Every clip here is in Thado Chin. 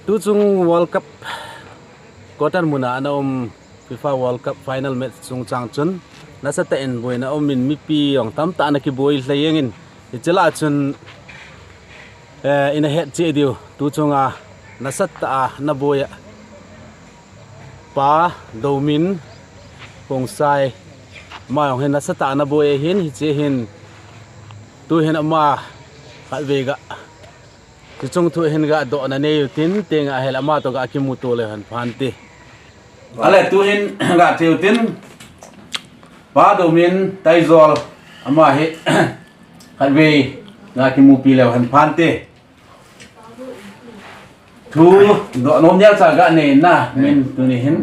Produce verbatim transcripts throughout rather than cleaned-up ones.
Tuchung World Cup quarter muna ana um FIFA World Cup final match chungchang chun nasatah in boina um in mipi jong tamtah ana kiboi lhei jeng in, hiche lah chun, eh, ina het cheh diu, tuchunga nasatah a ana boi a Pa Domin Khongsai, ama jong hin nasatah a ana boi ahin, hiche hin tuhin ama khatvei ga, chuchung thu hin ga dohna nei utin, tenga hel ama toh ga kimuto leu hen phante. Ale tuhin ga thei utin, Pa Domin Taijol, ama hi khatvei ga kimupi leu hen phante. Thu doh nom neocha ga nei na, min tuni hin,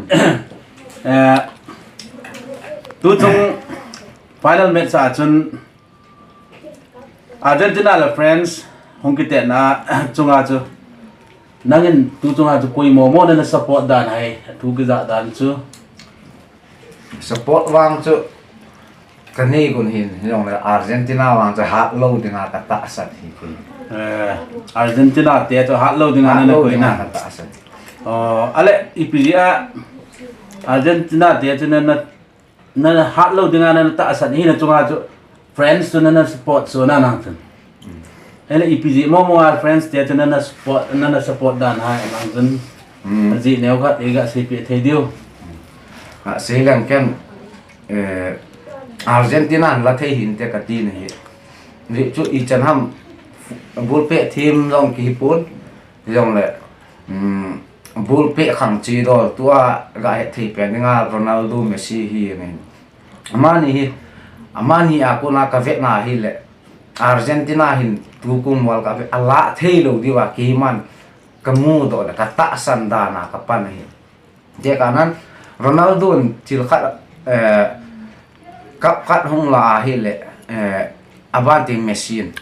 eh, tuchung final match a chun Argentina le France hung kitetna chunga chu nangin tuchunga chu koi momo nana support dan, hai thu kijah dan chu? Support vang chu kanei gon hin, hijongle Argentina vang chu hatlou dinga katahsan hi kei. Eh, Argentina te chu hatlou dinga nana koi na, katahsan. Oh, ale ipi jeh a Argentina te chu nana, nana hatlou dinga nana tahsan hina chunga chu France chu nana support chu na nang chun? Ahile ipi jeh momo a France te chu nana support, nana support dan hai nang chun? Ajeh neo khat iga seipeh thei diu? Asei leng ken, eh, Argentina la thei hinte kati nahi. Ajeh chu ichan ham, ball pet team jong kihi pon, hijongle, um, ball pet khang chidol tua ga het thei pen dinga Ronaldo, Messi hi ahin. Amani hi, amani a kona kavetna hile Argentina hin tukum World Cup hi alah theilou diuva keiman kamudoh le katahsan dan a kapan ahi. Tekah nan Ronaldo in thil khat, eh, cup khat hung la ahile, eh, aban teng Messi in,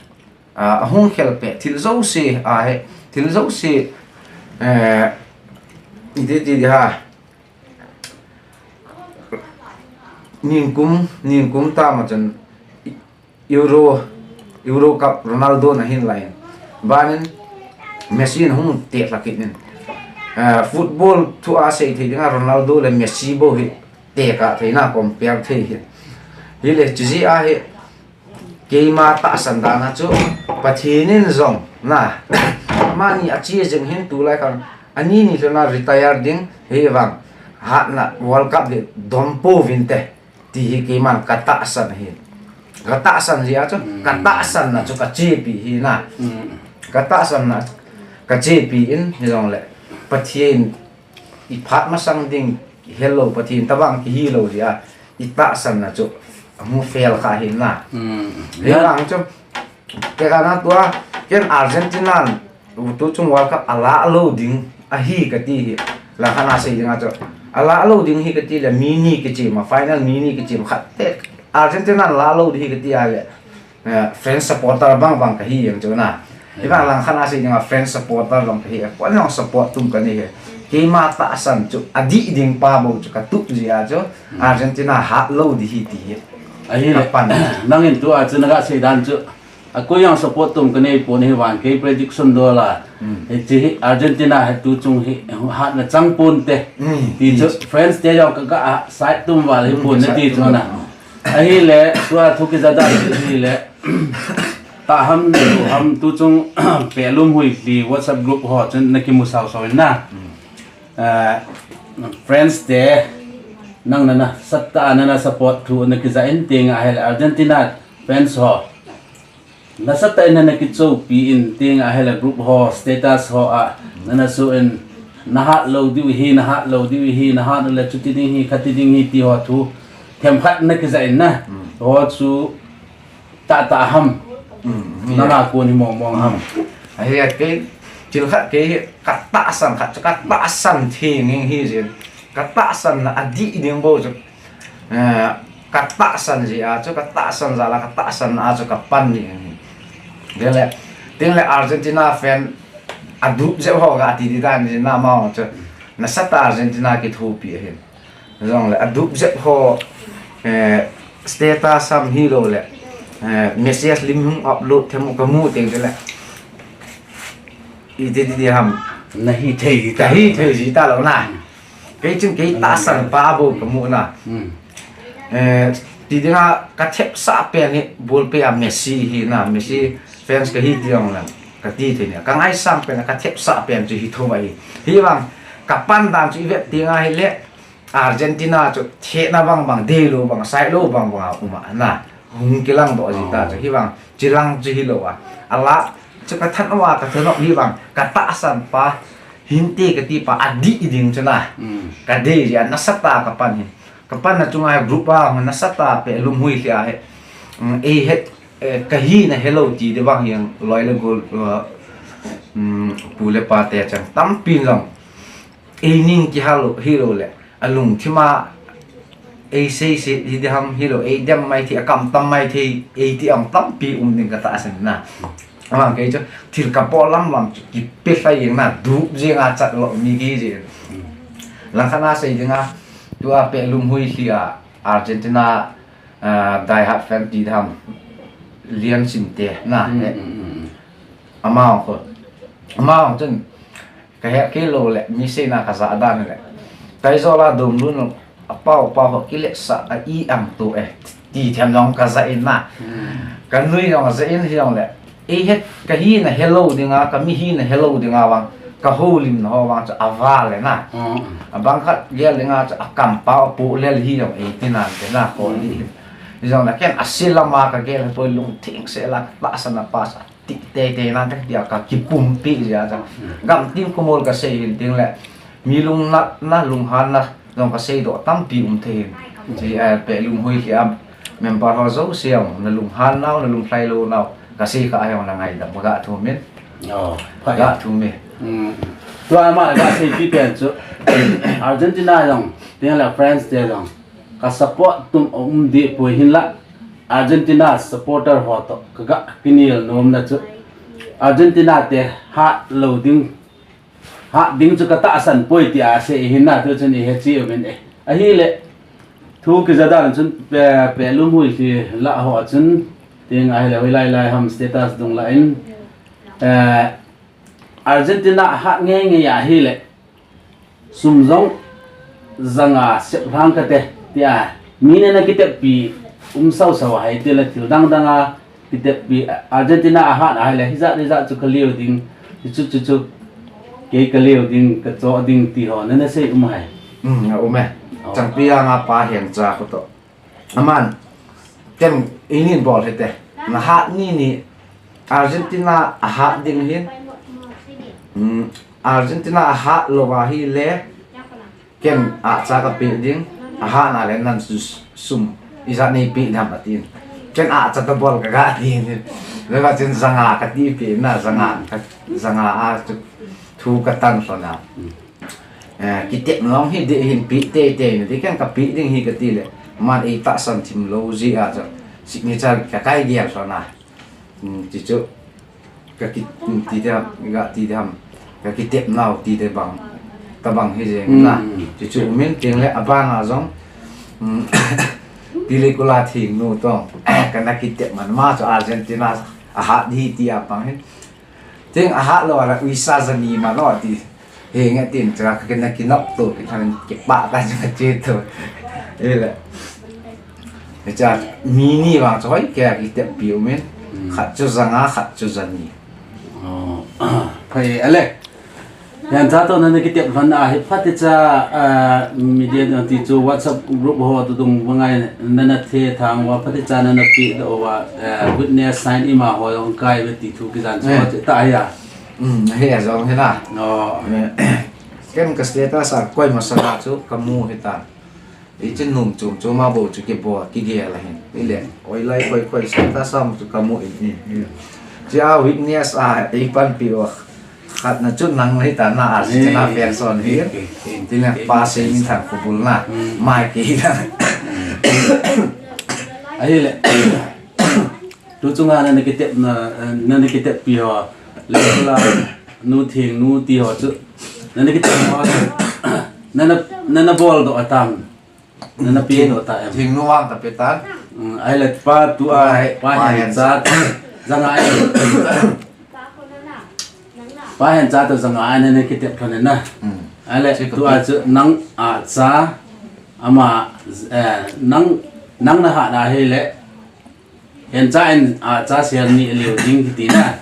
ah, ahung khel pet thil jouse ahi, thil jouse, eh, iti ti di ha, ningkum, ningkum tama chun Euro, Euro Cup Ronaldo in ahin la in, banin Messi in ahung tehlha kit in, eh, football thu a sei thei dinga Ronaldo le Messi bou hi tekah theina compare thei hi. Hile chujeh a hi keima tahsan dan a chu Pathen in jong na, amani ache jeng hin tulai khang ani ni lhona retire ding, hivang hatna World Cup hi dom pouvinte ti hi keiman katahsan ahi. Katahsan jeh a chu, katahsanna chu kachepi hi na. Katahsanna kachepi in, hijongle Pathen iphat masang ding helou, Pathen tobang kihilou jeh a itahsanna chu amu fel kha hi na. Hivang chu, tekah nan tua, ken Argentina in tuchung World Cup alah lou ding ahi kati hi, langkhat a sei dinga chu, alah lou ding hi kati le mi ni kichem a, final mi ni kichem khat te, Argentina in lah lou ding hi kati a le, eh, France supporter bang bang kahi jeng chu na. Hivang langkhat a sei dinga France supporter bang kahi, koin jong support tum kanei hi. Keima tahsan chu adih ding pa bou chu katup jeh a chu, Argentina hatlou ding hi ti hi. Ahile, kapan. Nangin tua chu naga sei dan chu, akoi jong support tum kanei pon, hivang kei prediction dol a, hiche hi Argentina hi tuchung hi hatna chang ponte ti chu France te jong kaga side tum val hi pon nati chu na. Ahile tua thu kija dan hile, taham, luham, tuchung Pehlum Huili WhatsApp group ho chun nakimu sausau in na. Eh, France te nang nana, nasatah a nana support thu nakija in, tenga hile Argentina fans ho nasatah in nana kichoupi in, tenga hile group ho status ho a nana soh in, nahat lou diu hi, nahat lou diu hi, nahat le chuti ding hi, khati ding hi ti ho thu themkhat nakija in na. Ho chu tahtah ham? Nanga kon hi mong mong ham? Ahi, kei thil khat kei hi katahsan khat chu katahsan theng hi jin, katahsanna adih ding bou chu, eh, katahsan jeh a chu, katahsan jal a, katahsanna a chu kapan ding hi. Tengle, tengle Argentina fan adup jep ho kati di dan jin na, amaho chu nasatah Argentina kithopi ahin. Jongle adup jep ho, eh, status ham hiloule, eh, message lim hung upload them u kamu teng chule, iti ti di ham, Na hi thei ji ta. Ka hi thei ji ta lou na. Kei chun kei tahsan pa bou ka mu na. Hmm. Eh, ti dinga ka thepsa pen hi ball pe a Messi hi na, Messi fans ka hi ti jong le ka ti thei ni. Ka ngaisang pen ka thepsa pen chu hi tho ahi. Hi vang ka pan dan chu i vet ti nga hi le Argentina chu thehna bang bang, dei lou bang, sai lou bang bang a um a na. Hung kilang doh ji ta chu hi vang, chilang chu hi lou a. Ala chu ka than a, ka than hi vang, ka tahsan pa, hinte ka ti pa, a dih ding chu na. Hmm. Ka dei ji a, nasatah ka pan hi. Ka pan na chunga hi group a, nasatah Pehlum Huihlhia hi. Hmm, ei het, eh, ka hina helou ti de vang hi ang loi le gol, uh, hmm, pu le pa te chang tampi jong. Ei ning kihal lou, hi lou le. A lungthim a, ei sei sei, hi di ham hi lou, ei dem mai thei, a kam tam mai thei, ei ti ang tampi um ding ka tahsan na. Amang kei chu, thil ka po lam lam chu, kipe lhai jeng na, dup jeng a chat lou mi ki ji. Langkhat na sei ding a, tua Pehlum Huihlhia, Argentina, ah, die hard fan ti di ham, Lian Sinte, na, Hmm, eh. hmm, hmm, hmm. Amang ko, amang chun, Ka het kei lou le, mi seina ka ja dan le. Ka ijol a dom lun, a pau, pau ho kile sa a i ang tu e. Ti them jong ka ja in na. Hmm. Ka nui jong ja in hi jong le. Ei het ka hina helou dinga, ka mi hina helou dinga vang. Ka houlimna ho vang chu a va le na. Hmm. A bang khat gel dinga chu a kam pau a pu lel hi jong ei ti nan te na ko ni. Hmm. Hi jong le ken a sil lama ka gel poi lungthim se la ka tahsan a pa sa. Ti, te, te, na, te, tia ka kipumpi jia cha. Gam tin kumol ka sei hin ting le. Mi lungnatna, lunghanna, jong ka sei doh tampi um thei hin. Chi, eh, Pehlum Huihlhia member ho jouse jong, na lunghan nau, na lunglhai lou nau. Ka sei kha a jong na ngaidam, ka ga thum in. Oh, phai. Ga thum in. Hmm. Tua ama ga seipi pen chu. Argentina jong, ting le France te jong. Ka support tum um deh poi hinlah, Argentina supporter ho toh ka ga kinel nomna chu Argentina te hat lou ding, hat ding chu ka tahsan poi tia sei hinna tu chun i he chi um in e. Ahile, thu kija dan chun Pe, Pehlum Huihlhia ho chun, ting ahile hoilai lai ham status dung lah in, eh, Argentina hat ngei ngei ahile, sum jong janga sep lhang kate, tia, mi nana kiteppi um sau sau a, hiti le thil dang dang a kiteppi, Argentina a hat ahile, hijat, hijat chu ka leo ding, chu, chu, chu, kei ka leo ding, ka cho ding ti ho, nana sei um hai. Hmm, a um e. Oh. Changpi a nga pa hian cha ko to. Aman, ken inin bol hite. Na hat ni ni Argentina a hat ding hin. Hmm, Argentina a hat lou ahile, ken a cha ka pe ding, a hat na le nan su, sum, ijat nei pe dam atin. Ken a cha ta bol ka ga tin. Le ba chin janga ka ti pe na, janga, ka, janga a chu thu ka tan so na. Eh, kitepna hi ding hin pe tei tei na, ti ken ka pe ding hi ka ti le, man ei tahsan thim lou jeh a chu, signature ka kai gel so na. Hmm, ti chu, ka ki, hmm, ti te ham, ga ti te ham, ka kitepnau ti te bang, ta bang hi jeng na. Hmm. Ti chu um in ting le, a bang a jong, hmm, Pelikula Thingnu tong, ka na kitep man ma chu Argentina a hat hi ti a pang hin. Ting a hat lou a la uisa jani ma lo ti. He nge tin cha ka kina kinop to, ki than ki pa ta cha che to. Ele. Cha mi ni vang choi ke ki tep pi u min. Hmm. Khat chu janga, khat chu jani. Oh. Phai ale. Yan cha to nana kitep lhon a hi phatecha, ah, media ti chu WhatsApp group ho tu dung bangai nana the thang wa phatecha nana pi do wa, ah, witness sign ima ho jong kai ve ti thu kijan chu ta ya. Hmm, he a jong he na. No. Eh, ken ka status a koi masala chu ka mu he ta. I chin num chum chum a bo chu kibol, kigel a hin. I le, oi lai koi koi status a mu chu ka mu in, in, in. Chia witness a, i pan pi wa. Khat na chu nang le ta na a, si na pen son hi. Ti le pa se min thang ko bul na. Mai ki na. Ahile. Tu chunga nana kitep na, nana kitep pi ho. Le la nu Thingnu ti ho chu. Nana kitep ho. Nana, nana bol do atam. Nana pi do ta em. Thingnu vang ta pe ta. Mm, ahile pa tu a, pa hian cha. Janga ai. Pa Hencha toh jong a, ana kitep lhon na. Hmm. Ale, tua chu nang a cha, ama, eh, nang, nang nahat ahile, Hencha in a cha sel ni liu ding kiti na.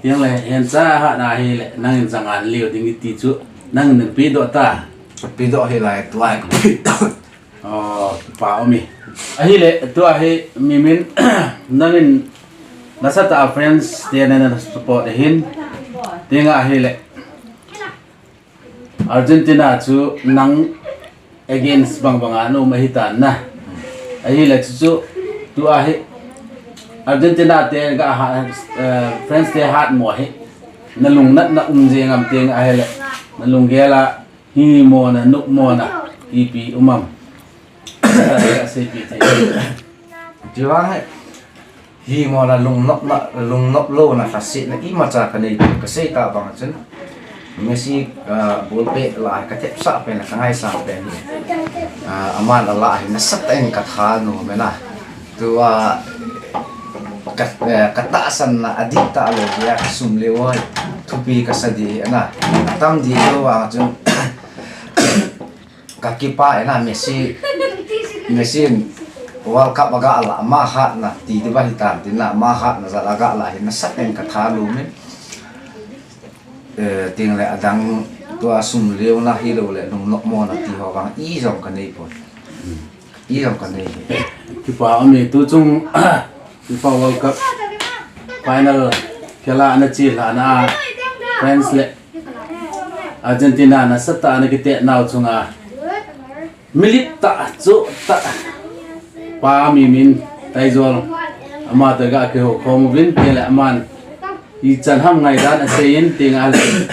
Tiang le, Hencha hat ahile, nang in jong a liu ding kiti chu, nang in pe doh ta. Pe doh hi lai, tua hi pe doh. Oh, pa umi. Ahile, tua hi, Mimin, nang in, nasatah a friends te na na support ahin. Tiang ahile. Argentina chu nang against bang bang a na um ahi tan na. Ahile chu chu tua hi Argentina te ga ha, eh, friends te hat mo hi. Na lungnatna um jeng am tiang ahile. Na lunggel a hi mo na nop mo na ipi um am. Asei pi thei. Tua hi. Hi mo na lungnopna, lungnop louna lhasetna imacha ka nei, ka sei ta bang chun. Messi, ah, ball pe la ka thepsah pen, ka ngaisang pen. Ah, aman a la hi nasatah in ka thanom e na. Tua ka, eh, ka tahsanna adih tah lou dia ka sum leo hi. Thupi ka sa di na. Tam di lou vang chun. Ka kipah e na Messi, Messi in World Cup aga la, ama hatna ti diba hitam tin na, ama hatna jal aga la hi nasatah in ka thanom e. Eh, tiang le adang tua sum leuna hilou le lungnop mona ti ho vang ijong ka nei pon. Ijong ka nei. Kipah umi tu chung FIFA World Cup final khela ana chi lhana France le Argentina nasatah ana kitepnau chunga. Milit tah chu tah. Pa Mimin Taijol. Ama toh ga kihou khom uvin tiang le aman. Ichan ham ngaidan asei in tiang ahile.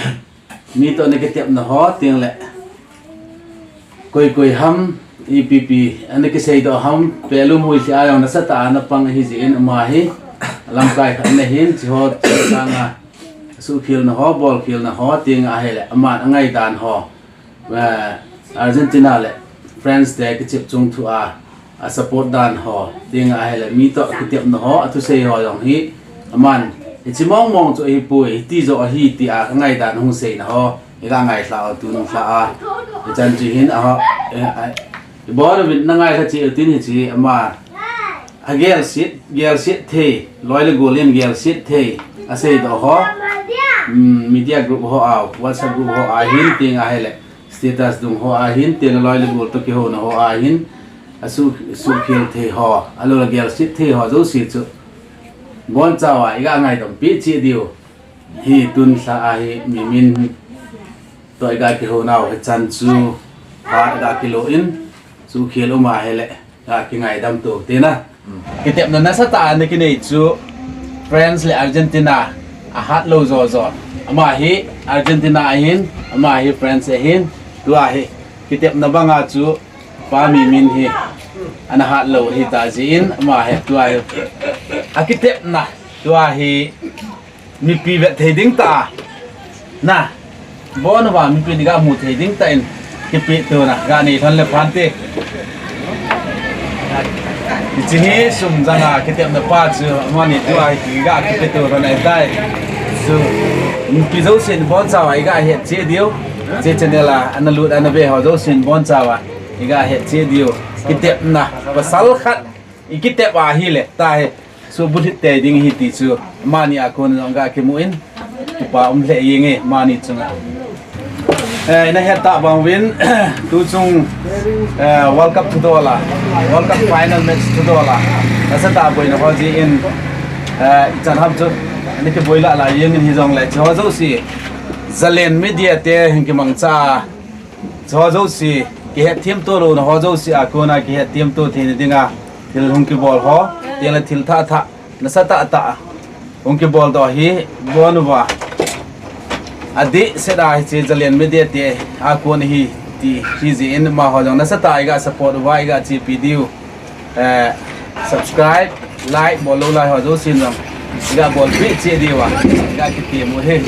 Mi toh ana kitepna ho tiang le. Koi koi ham, ipi pi, ana kisei doh ham, pelum hui si a jong nasatah ana pang ahi jeh in ama hi, lamkai khat ana hin, chi ho, chi sanga, suhkhel na ho, bolkhel na ho, tiang ahile, aman angaidan ho. Eh, Argentina le France te kichep chung thu a, a support dan ho, tiang ahile, mi toh kitepna ho, athusei ho jong hi, aman, hichi mong mong chu ahipoi, hiti joh ahi, ti a, angaidan hung seina ho. Iga ngailha u tun lha a. Ichan chu hin a ho. Eh, eh, ibon uvin na ngailha cheh u tin hichi ama. Agel sit, gel sit thei. Loi le gol in gel sit thei. Asei doh ho. Mm, media group ho a, WhatsApp group ho a hin tiang ahile. Status dung ho a hin tiang loi le gol toh kihouna ho a hin. Asu, suhkhel thei ho. Alou le gel sit thei ho jouse chu. Bonchauva iga ngaidampi cheh diu. Hi tun lha a hi Mimin toh iga kihounau hichan chu phat iga kilo in chu khel um ahile ga kingaidam to tina. Kitepna nasatah ana kinei chu France le Argentina ahat lou jojo. Ama hi Argentina ahin, ama hi France ahin, tua hi kitepna banga chu Pa Mimin hi ana hat lou hita jeh in ama hi tua hi akitepna tua hi mipi vet thei ding tah a. Na, bon uva mipi ni ga mu thei ding tah in, kipe tona, ga nei lhon le phante. Hichi hi sum janga kitepna pa chu, amani tua hi ga kipe to lhon ahitai. Chu, mipi jousen bonchauva iga het cheh diu. Hiche channel a, ana lut ana ve ho jousen bonchauva iga het cheh diu. Kitepna, pasal khat, ikitep ahile, tahi. Subulhit tei ding ahi ti chu, amani a kon jong ga kimu in, kipa um lheh jenge, amani chunga. Eh, ina het tah bang uvin, tu chung, eh, World Cup thudol a, World Cup final match thudol a, nasatah boina ho jeh in, eh, ichan ham chu, ana kiboi lah lah jeng in hijongle, chu ho jouse, Zalen Media te hin kimangcha, Chu ho jouse, kihetthem to louna ho jouse a kona kihetthem to theina dinga, thil hung kibol ho, tiang le thil thah thah, nasatah tah, hung kibol doh hi, bon uva. Adeh seh a hiche Zalen Media te a kon ahi, ti hi jeh in amaho jong nasatah a iga support uva, iga chepi diu. Eh, subscribe, like, bol lou lai ho jousen jong iga bolpeh cheh diuva, iga kitem u ahi.